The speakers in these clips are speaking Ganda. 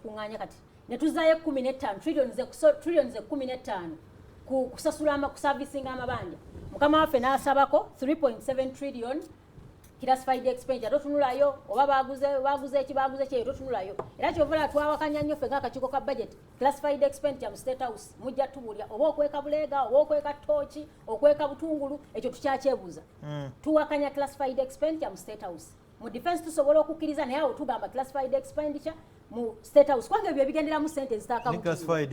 Tukuŋŋaanya kati ne tuzaayo 15 trillions 15 ku kusasula kuservicinga amabanja. Mukama waffe n'asabako 3.7 trillion classified expenditure. Totunulayo oba baguze eki, baguze ki, eyo totunulayo. Era kyova twawakanya nnyo ffe ng'akakiiko ka budget classified expenditure mu State House. Mujja tubulya oba okweka buleega, oba okweka tooki, okweka butungulu, ekyo tukyakyebuuza. Tuwakanya classified expenditure mu State House. Mu defense tusobola okukkiriza, naye awo tugamba classified expenditure mu State House, kubanga ebyo ebigenderamu sente Ne ezitakabutirwa. Classified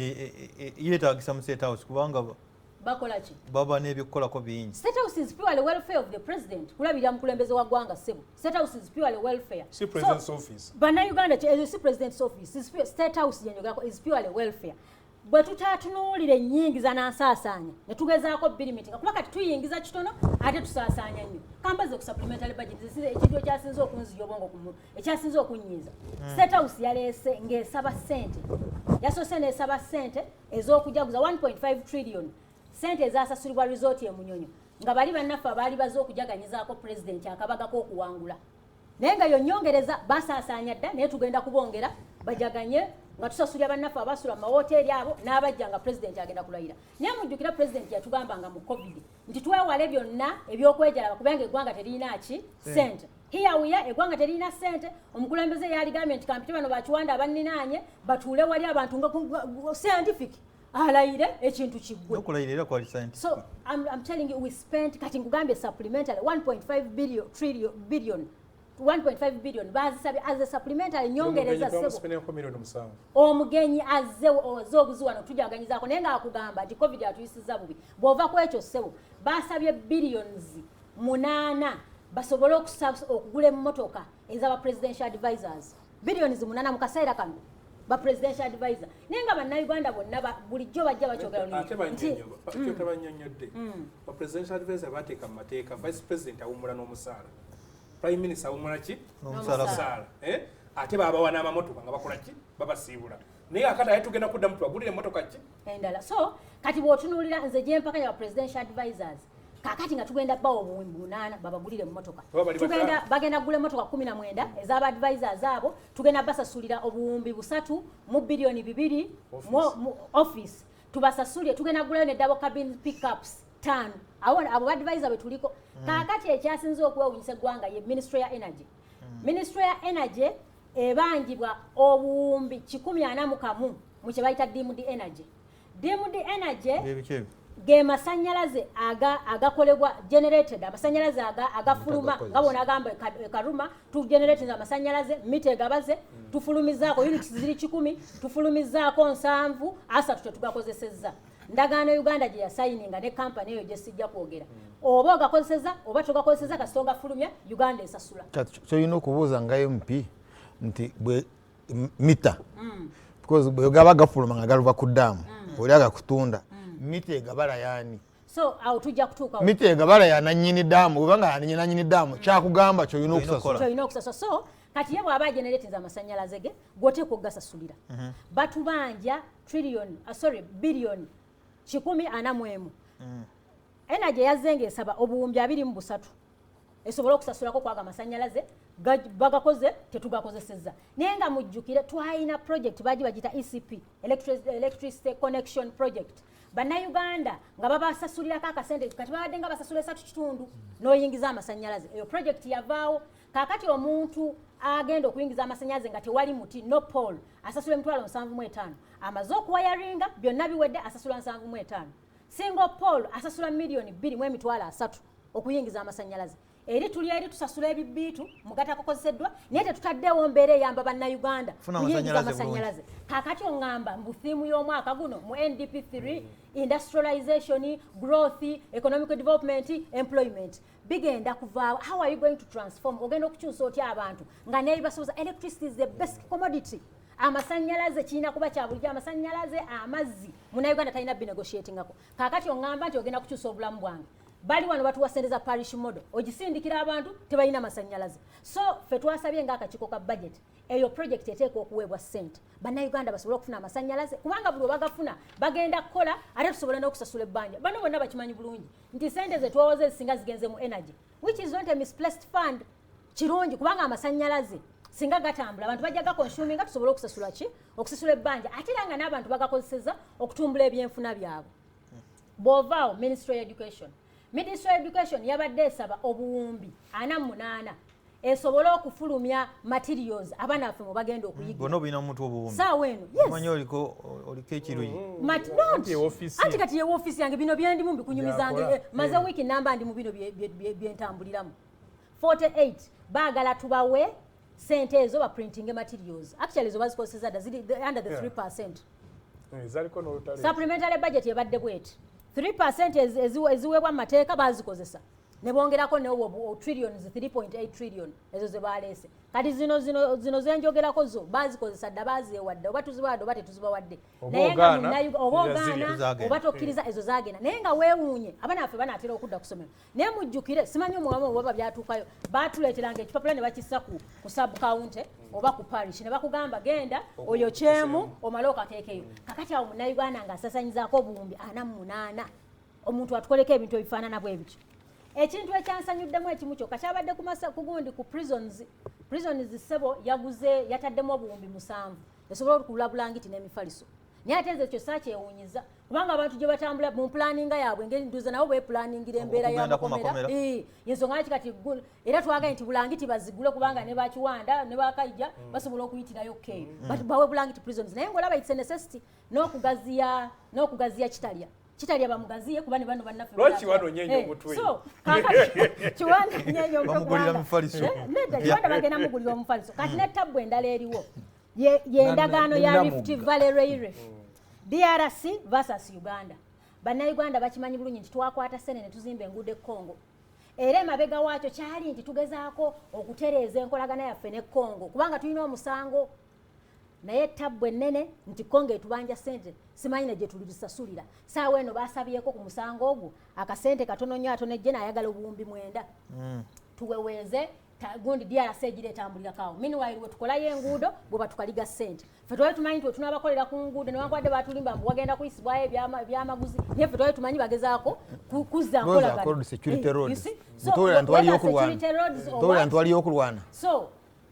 yeetagisa mu State House kubanga Bakola ki? Baba n'ebyokukolako bingi. State House is purely welfare of the president, kulabirira mukulembeze wa ggwanga, ssebo. State House is purely welfare. Si president's office. Bannayuganda, ezo si president's office, State House gyenjogerako is purely welfare. Bwe tutatunuulira ennyingiza n'ansaasaanya ne tugezaako bilimitinga, kuba kati tuyingiza kitono ate tusaasaanya nnyo. Kambaze ku supplementary budget. Ekintu ekyasinze okunziya obwongo ekyasinze okunnyiiza, State House yaleese ng'esaba ssente, yasoose n'esaba ssente ez'okujaguza 1.5 trillion, ssente ezasasulibwa resort e Munyonyo nga bali bannaffe abaali baze okujaganyizaako pulezidenti akabaga k'okuwangula, naye nga yonyongereza basaasaanya dda, naye tugenda kubongera bajaganye nga tusasulira bannaffe abasula mu mawoteeri abo n'abajja nga pulezidenti agenda kulayira. Naye mujjukira pulezidenti yatugambanga mu COVID nti twewale byonna ebyokwejalaba kubanga eggwanga teririna ki? Sente. Here we are, eggwanga teririna sente. Omukulembeze yaligambye nti kampite bano bakiwanda abanninaanye batuule wali abantu nga scientific alayire ekintu kiggwe. N'okulayira era kwali scientific. So I'm telling you, we spent, kati nkugambye, supplementary 1.5 billion, trillion, billion, 1.5 billion bazisabye as a supplementary nyongereza, ssebo. Twamuspeneko miliyoni 7. Omugenyi azze oze obuzi wano tujaganyizaako, naye ng'akugamba nti COVID atuyisiza bubi. Bw'ova ku ekyo, ssebo, basabye billions 8 basobole okugula emmotoka ez'aba presidential advisors. Billions 8 mu kaseera kano ba presidential advisor, naye nga bannayuganda bonna bulijjo bajja bakyogera Ate nti banyonyo kyota banyonyodde, ba presidential advisor bateeka mu mateeka, vice president awummula n'omusaala, prime minister awummula ki? N'omusaala. Omusaala, eh? Ate babawa n'amamotoka nga bakola ki? Babasiibula. Naye akati ate tugenda kuddamu tubagulire emmotoka ki? Endala. So kati bw'otunuulira nze gyempakanya ba presidential advisors kakati nga tugenda bawa obuwumbi 8 babagulire emmotoka. Oba bali Tugenda 5. Bagenda kugula emmotoka 19 ez'aba advisors abo. Tugenda basasulira obuwumbi 3 mu biliyoni 2 Office. Mu office tubasasulire. Tugenda kugulayo ne double cabin pickups 5. Abo advisor be tuliko. Kaakati ekyasinze okwewunyisa eggwanga ye ministry ya energy. Ministry ya energy ebanjibwa obuwumbi 141 mu kye bayita deemed energy. Deemed energy Ebiki ebyo? Ge masanyalaze agakolebwa generated, amasanyalaze agafuluma Agakozesa. nga bwonagamba Karuma tugenerated amasanyalaze mita egabaze, tufulumizaako units ziri 100, tufulumizaako 70, 30 tetugakozesezza. Ndagaano Uganda gye yasayininga ne kampani eyo gye sijja kwogera, oba ogakozeseza oba togakozeseza, kasita ogafulumya Uganda esasula. Kati kyolina okubuuza nga MP nti bwe mita, because bwe gaba gafuluma nga galuva ku ddaamu, oli agakutunda, mita egabala yaani? So awo tujja kutuukawo. Mita egabala yananyini ddaamu, bwebanga yananyini ddaamu, kyakugamba kyolina Olina okusasula. okukola. Kyolina okusasula. So kati ye bw'aba ageneratinze amasanyalaze ge, gwoteeka okugasasulira. Batubanja trillion, sorry, billion 141. Energy yazze ng'esaba obuwumbi 23 esobole okusasulako kwaga amasanyalaze bagakoze tetugakozesezza. Naye nga mujjukire twalina project bagi bagita ECP, Electricity Connection Project. Bannayuganda nga babasasulirako akasente, kati babadde nga basasula 3.5 n'oyingiza amasanyalaze. Eyo project yavaawo. Kaakati omuntu agenda okuyingiza amasanyalaze nga tewali muti, no pole, asasula 75,000. Amaze okuwayaringa, byonna biwedde, asasula 75. Single pole asasula miliyoni 2 mu emitwalo 30 okuyingiza amasanyalaze. Eri tuli eri tusasula ebibiitu mugatakokozeseddwa, naye tetutaddewo mbeera eyamba bannayuganda Funa kuyingiza amasanyalaze bulungi. amasanyalaze. Kaakati oŋŋamba mbu theme y'omwaka guno mu NDP 3, industrialization, growth, economic development, employment, bigenda kuvaawo. How are you going to transform? Ogenda okukyusa otya abantu nga nebibasoboza? Electricity is the best commodity. Amasanyalaze kirina kuba kya bulijjo, amasanyalaze, amazzi, munnayuganda talina binegotiatingako. Kaakati oŋŋamba nti ogenda kukyusa obulamu bwange? Bali wano batuwa sente za parish model, ogisindikira abantu tebalina masanyalaze. So ffe twasabye ng'akakiiko ka budget, eyo project eteekwa okuweebwa ssente, bannayuganda basobole okufuna amasanyalaze, kubanga buli webagafuna bagenda kukola, ate tusobole n'okusasula ebbanja. Bano bonna bakimanyi bulungi nti sente zetwowoza ezisinga zigenze mu energy, which is not a misplaced fund. Kirungi kubanga amasanyalaze Singa gatambula, abantu bajja gaconsuminga, tusobole okusasula ki, okusasula ebbanja, ate era nga n'abantu bagakozeseza okutumbula ebyenfuna byabwe. Bw'ovaawo, Ministry of Education, Ministry of Education yabadde esaba obuwumbi 48 esobole okufulumya materials abaana baffe mwe bagenda okuyigira. Bwonna obulina omuntu obuwumbi? Saawa eno, yes. Omanyi oliko ekiruyi. Not. Anti ewoofiisi Anti kati ye yange, bino byendimu mbikunyumizanga. Byakola. Maze wiiki namba ndi mu bino byentambuliramu. 48 baagala tubawe sente ezo baprintinge materials. Actually zo bazikozesa dda, ziri under the 3%. Zaliko n'olutalo. Supplementary budget ebadde bweti, 3% eziweebwa mu mateeka bazikozesa ne bongerako newo trillions, 3.8 trillion ezo ze baleese. Kati zino zenjogerako zo bazikozesa dda, bazeewadde, oba tuzibawadde oba tetuzibawadde. Oba Naye nga ogaana, oba zirya zirya. ogaana Zagenda. oba tokkiriza, ezo zagenda. Naye nga weewuunye, abaana baffe banaatera okudda ku ssomero. Naye mujjukire, simanyi omuwamu oba byatuukayo, baatuleeteranga ekipapula ne bakissa ku sub county oba ku parish ne bakugamba genda oyokyemu omale okateekeyo. Kakati awo Munnayuganda ng'asasanyizaako obuwumbi 48, omuntu atukoleko ebintu ebifaanana bwe bityo. Ekintu ekyansanyuddemu ekimu kyokka kyabadde ku gundi, ku prisons. Prisons, ssebo, yaguze, yataddemu obuwumbi 7 esobola okugula bulangiti n'emifaliso. Naye ate nze ekyo saakyewuunyiza, kubanga abantu gye batambula mu planninga yaabwe, engeri nduza nabo beeplanningira embeera Okugenda ku y'amakomera. makomera. Yensonga lwaki kati era twagaye nti bulangiti bazigule, kubanga ne bakiwanda ne bakayija basobola okuyitirayo keeyo. But bawe bulangiti prisons. Naye ng'olaba it's a necessity n'okugaziya Kitalya. Kitalya bamugaziye, kuba ne bano bannaffe Lwaki balaba. wano nyenye omutwe? So kaakati Kiwanda nyenye omutwe Bamugulira kubanga mufaliso. Nedda, Kiwanda bagenda mugulira omufaliso. Kati ne tabbu endala eriwo yendagaano ya Namugga. Rift Valley Railway, DRC versus Uganda. Bannayuganda bakimanyi bulungi nti twakwata sene ne tuzimba enguudo e Congo, era emabega waakyo kyali nti tugezaako okutereeza enkolagana yaffe ne Congo, kubanga tulina omusango. Naye tabbu ennene nti Congo etubanja sente, simanyi ne gye tulibisasulira. Saawa eno basabyeko ku musango ogwo akasente katono nnyo, atono ejje naayagala obuwumbi 9 tuweweeze gundi DRC egira etambulirako. Meanwhile we tukolayo enguudo, bwe batukaliga ssente. Ffe twali tumanyi nti wetunaabakolera ku nguudo, newankubadde batulimba mbu wagenda kuyisibwayo ebyamaguzi, naye ffe twali tumanyi bagezaako kuzza Those are nkolagana. called security You roads. see? So, Towulira nti waliyo whether okulwana. security roads or Towulira what, nti waliyo okulwana. So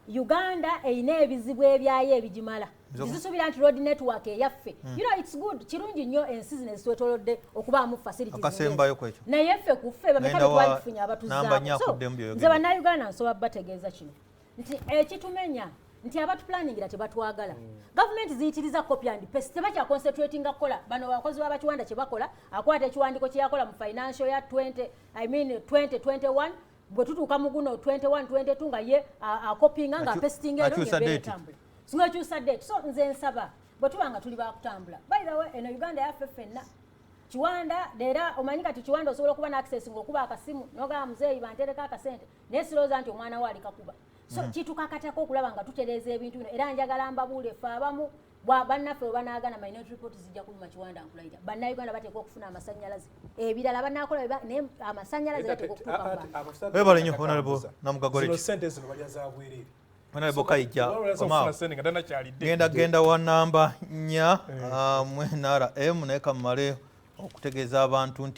Uganda erina ebizibu ebyayo ebigimala. Zisuubira nti road network eyaffe, it's good, kirungi nnyo ensi zino ezitwetolodde okubaamu facilities Akasembayo ku ekyo. Naye ffe ku ffe bameka Ngenda wa betwalifunye namba nnya abatuzaako? So akuddemu by'oyogedde. nze Bannayuganda nsobola bategeeza kino nti ekitumenya nti abatuplaningira tebatwagala. Gavumenti ziyitiriza copy and paste, tebakyaconcentratinga kukola. Bano bakozi b'abakiwanda kye bakola, akwata ekiwandiiko kye yakola mu financial ya 20, I mean 2021, bwe tutuuka mu guno 21 22 nga ye akopinga nga apastinga eno Akyusa ng'embeera date. etambula, singa akyusa date. So nze nsaba bwe tuba nga tuli bakutambula, by the way, eno Uganda yaffe ffenna. Kiwanda leera omanyi kati Kiwanda osobola okuba n'access ng'okuba akasimu nogamba muzeeyi bantereko akasente, naye sirowooza nti omwana we alikakuba. So kitukakatako okulaba nga tutereeza ebintu bino. Era njagala mbabuule, ffe abamu bannaffe bwe banaagana minority report zijja kuluma. Kiwanda nkulayira, Bannayuganda bateekwa okufuna amasannyalaze. Ebirala banaakola naye amasannyalaze gateekwa okutuuka mu bantu. Webale nnyo, Honorable Namugagoleki. Zino sente zino balya za bwereere. Honorable Kayijja, komaawo. Sente nga tanakyalidde. Genda wa namba 4 mu NRM, naye kamale okutegeeza abantu nti